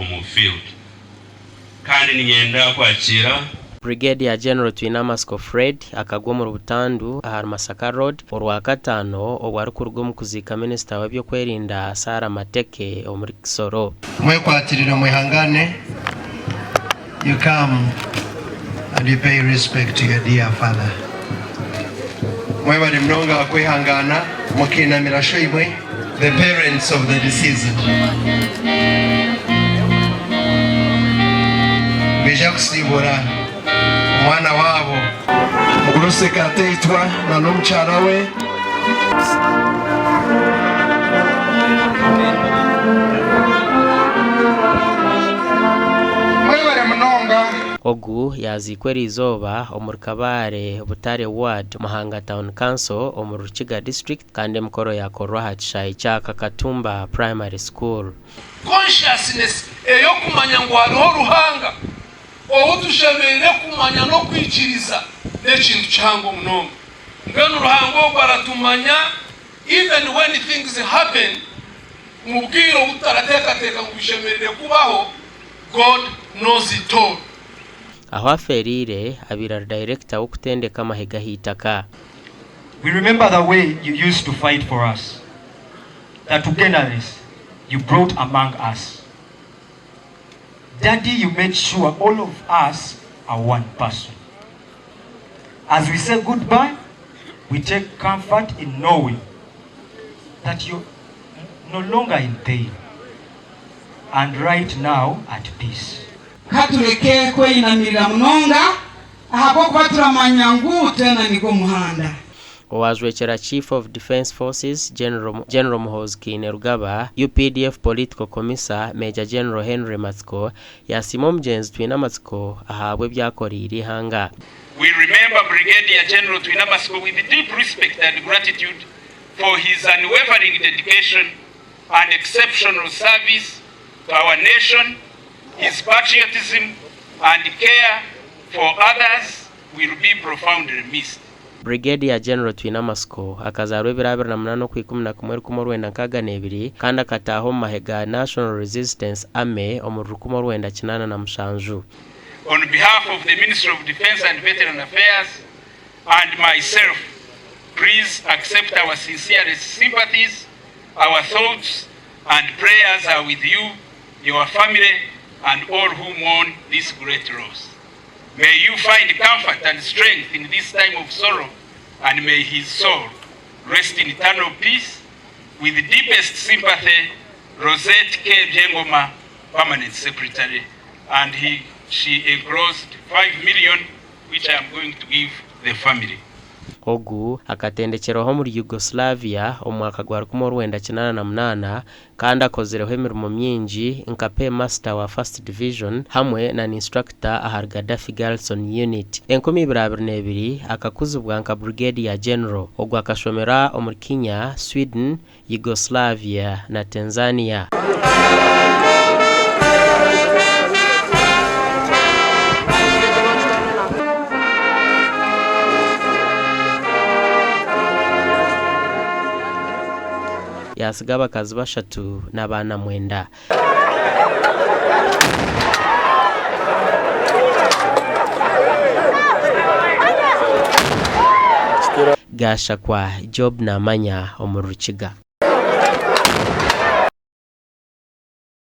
omu field. Kandi niinyenda kwakiira. Brigadier General Twinamatsiko Fred akagwa omuri butandu ahari Masaka Road orwakataano obwo arikuruga omu kuziika minisita w'ebyokwerinda Sarah Mateke omuri Kisoro. Mwekwatirire mwehangane you come and you pay respect to your dear father. Mwebare munonga kwehangana mukinamira shoimwe the parents of the deceased. Nibaija kusiibura omwana waabo. Mugurusi Kateitwa na n'omukyara we. Mwebare munonga. Ogu yaaziikwa eriizooba omuri Kabale Butare Ward, Muhanga Town Council omuri Rukiga District kandi emikoro yaakorwa aha kishaayi kya Kakatumba Primary School. Consciousness ey'okumanya ngu hariho Ruhanga ou tushemereire kumanya n'okwikiriza n'ekintu kihango munonga. Mbwenu Ruhanga ogwo aratumanya even when things happen omu bwire obu tutarateekateeka ngu bishemereire kubaho, God knows it all. Ahu afeereire, abaire ari dayirekita w'okutendeka amahe g'ahaitaka. We remember the way you used to fight for us, the togetherness you brought among us. Daddy you made sure all of us are one person. As we say goodbye, we take comfort in knowing that you're no longer in pain and right now at peace. Ka tureke kweyinamirira munonga, ahabw'okuba turamanya ngu twena nigwo muhanda. Owaajwekyera Chief of Defence Forces, General General Muhoozi Kainerugaba, UPDF Political Commissar, Major General Henry Matsiko, yaasiima omugyenzi Twinamatsiko ahabw'ebi akoreire eihanga. We remember Brigadier General Twinamatsiko with deep respect and gratitude for his unwavering dedication and exceptional service to our nation, his patriotism and care for others will be profoundly missed. Brigadier General Twinamatsiko akazaarwa ebiro 28 Okwikumi-na-kumwe 1962 kandi akataaha omu mahe ga National Resistance Army omuri 1987. On behalf of the Ministry of Defence and Veteran Affairs and myself, please accept our sincerest sympathies, our thoughts and prayers are with you, your family and all who mourn this great loss. May you find comfort and strength in this time of sorrow and may his soul rest in eternal peace. With deepest sympathy, Rosette K. Byengoma, Permanent Secretary. And he, she enclosed 5 million which I am going to give the family. Ogu akatendekyerwaho omuri Yugoslavia omu mwaka gwa 1988 kandi akozireho emirimo mingi nka Paymaster wa First Division hamwe na Instructor ahari Gaddafi Garrison Unit. 2022 akakuzibwa nka Brigadier General. Ogu akashomera omuri Kenya, Sweden, Yugoslavia na Tanzania. Yaatsiga abakazi bashatu n'abaana mwenda. Gashakwa Job Namanya omuri Rukiga.